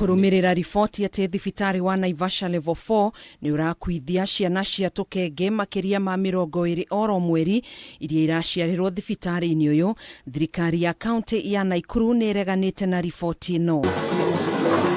Kũrũmĩrĩra riboti atĩ thibitarĩ wa Naivasha Level 4 nĩ ũrakuithia ciana cia tũkenge makĩria ma 20 oro mweri iria iraciarĩrwo thibitarĩ-inĩ ũyũ, thirikari ya kaunti ya Naikuru nĩ ĩreganĩte na riboti ĩno.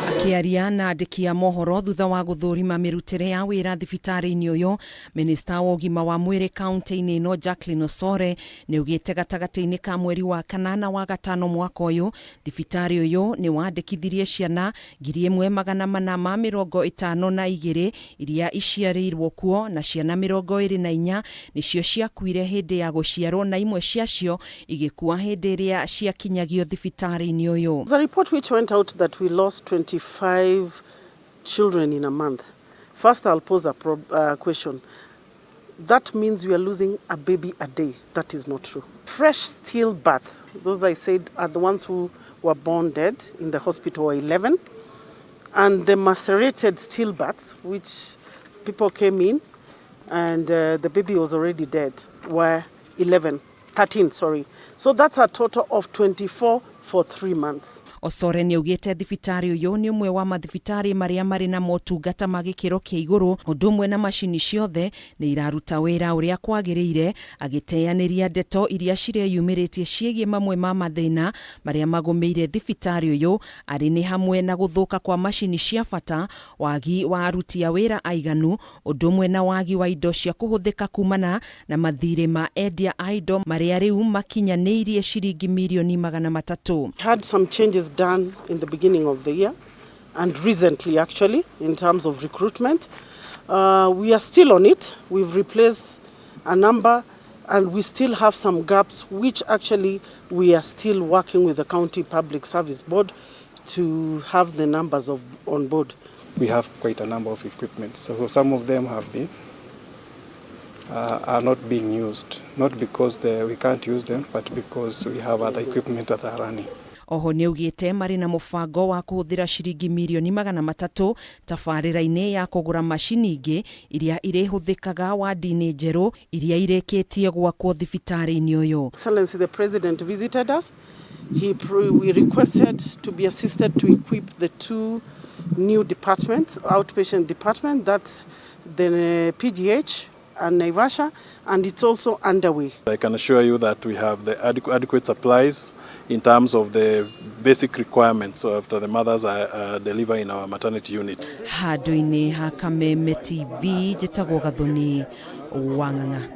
Akĩaria na andĩki a mohoro thutha wa gũthũrima mĩrutĩre ya wĩra thibitarĩ-inĩ ũyũ, minista wa ũgima wa mwĩrĩ kaunti-inĩ ĩno Jacqueline Osore nĩ augĩte gatagatĩ-inĩ ka mweri wa kanana wa gatano mwaka ũyũ, thibitarĩ ũyũ nĩ wandĩkithirie ciana 1452 iria iciarĩirwo kuo na ciana 24 nĩcio ciakuire hĩndĩ ya gũciarwo na imwe ciacio igĩkua hĩndĩ ĩrĩa ciakinyagio thibitarĩ-inĩ ũyũ. There's a report which went out that we lost 25 children in a month. First, I'll pose a question. That means we are losing a baby a day. That is not true. Fresh stillbirth, those I said are the ones who were born dead in the hospital, were 11. And the macerated stillbirths, which people came in and the baby was already dead, were 11, 13, sorry. So that's a total of 24 for 3 months. Osore nĩ augĩte thibitarĩ ũyũ nĩ ũmwe wa mathibitarĩ marĩa marĩ na motungata ma gĩkĩro kĩa igũrũ, ũndũ ũmwe na macini ciothe nĩ iraruta wĩra ũrĩa kwagĩrĩire, agĩteanĩria ndeto iria cireyumĩrĩtie ciĩgiĩ mamwe ma mathĩna marĩa magũmĩire thibitarĩ ũyũ, arĩ nĩ hamwe na gũthũka kwa macini cia bata, wagi wa aruti a wĩra aiganu, ũndũ ũmwe na wagi wa indo cia kũhũthĩka kumana na mathirĩ ma endia a indo marĩa rĩu makinyanĩirie ciringi mirioni 300. Had some changes done in the beginning of the year and recently, actually, in terms of recruitment. We are still on it. We've replaced a number and we still have some gaps, which actually we are still working with the County Public Service Board to have the numbers on board. We have quite a number of equipment. So some of them have been are not being used, not because we can't use them, but because we have other equipment that are running. Oho nĩ augĩte marĩ na mũbango wa kũhũthĩra ciringi mirioni 300 tabarĩra-inĩ ya kũgũra macini ingĩ iria irĩhũthĩkaga wandi-inĩ njerũ iria irĩkĩtie gwakwo thibitarĩ-inĩ ũyũ. Excellency the President visited us. We requested to be assisted to equip the two new departments, outpatient department, that's the PGH and Naivasha, and it's also underway. I can assure you that we have the adequate supplies in terms of the basic requirements after the mothers are deliver in our maternity unit. Handũ-inĩ ha Kameme TV, njĩtagwo Gathoni Wang'ang'a.